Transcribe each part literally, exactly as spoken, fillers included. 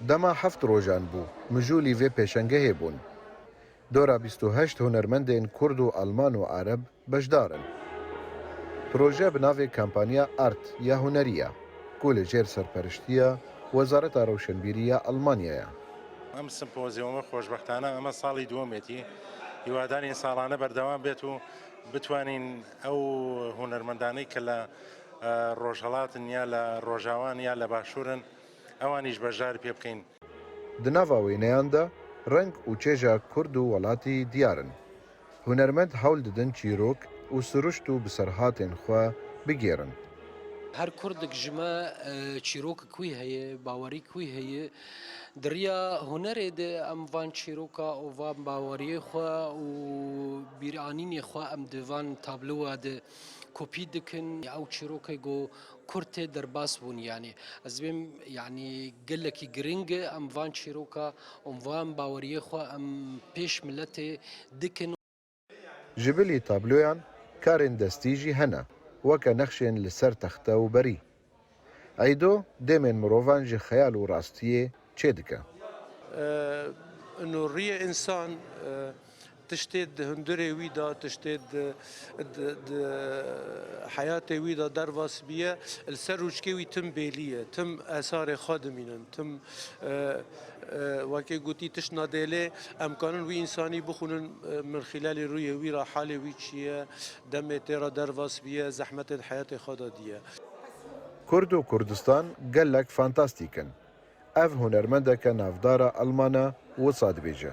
Dema heft rojan bû, mijûlî vê pêşengehê bûn. Dora bîst û heşt hunermendên Kurd û Alman û Ereb beşdar in. Proje bi navê Kampanya Art ya Hunerî ye, ku li jêr serperiştiya Wezareta Rewşenbîrî ya Almanya ye. ئەم سمپۆزیۆمە خۆشبەختانە ئەمە ساڵی دووەمێتی. هیوادارین ساڵانە بەردەوام بێت و بتوانین ئەو هونەرمەندانەی کە لە، ئە، ڕۆژهەڵاتن یا لە ڕۆژاوان یا لە باشوورن، ئەوانیش بەشدار پێ بکەین. Di nava wêneyan de reng û çêja Kurd û welatî diyar in. Hunermend hewl didin çîrok û siruşt û biserhatên xwe bigêrin. Her kurdek ji me, e, çîrokek wî heye, bawerîk wî heye. Di riya hunerê de em van çîroka û van baweriyê xwe û bîranînê xwe em di van tablowa de kopî dikin. Ew çîrokê ku kurd tê derbas bûn, yanî ez bêm, yanî gelekî giring e em van çîroka û van baweriyê xwe em pêş miletê dikin. Ji bilî tabloyan karên destî jî hene, weke nexşên li ser texte û berî. Eydo demên mirovan ji xeyal û rastiyê çêdike. Ino riyê însan, e, tiştê di hundirê wî de, tiştê di, di, di heyatê wî de derbas biye, li ser rûçkê wî tim bêlî ye, tim esarê xwe dimînin, tim, e, e, wekê gotî tişt nadêlê, em kanin wî însanî bixwînin, e, min xîlelê rûyê wî re, halê wî çi ye, demê tê re derbas biye, zehmetê di heyatê xwe de diye. Kurd û Kurdistan gelek fantastîk in. Ev hunermendeke navdara Alman e wisa dibêje.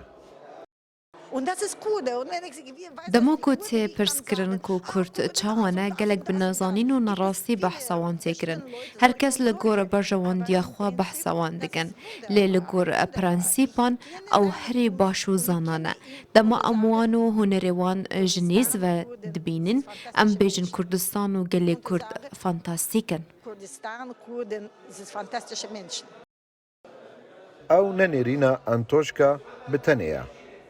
Und das ist gut. Und wenn ich sie, wir, weiß Dema nicht, ku gut, tê ich pirs kann kirin sagen, ku ah, Kurd gut, çawa ne, also gelek bi das nezanîn û ist nerastî viele behsa wan tê kirin. Menschen, Leute, Her kes li die gor das berjewendiya nicht xwe behsa wan dikin. Lê li gor prensîpan ew herî baş û zana ne. Dema em wan û hunerê wan ji nêz ve dibînin, em bêjin Kurdistan û gelê Kurd fantastîk in. Kurdistan, Kurden, das ist fantastische Menschen. Ew ne nêrîna Antoşka bi tenê ye,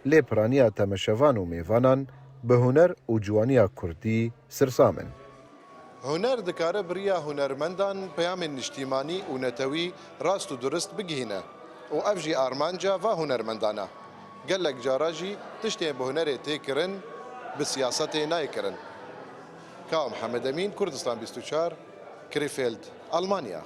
lê piraniya temeşevan û mêvanan bi huner û ciwaniya kurdî sirsam in. Huner dikare bi riya hunermendan peyamên niştîmanî û netewî rast û durist bigihîne û ev jî armanca va hunermendan e. Gelek cara jî tiştên bi hunerê tê kirin, bi siyasetê nayê kirin. Kao Mihemed Emîn, Kurdistan bîst û çar, Krefeld, Almanya.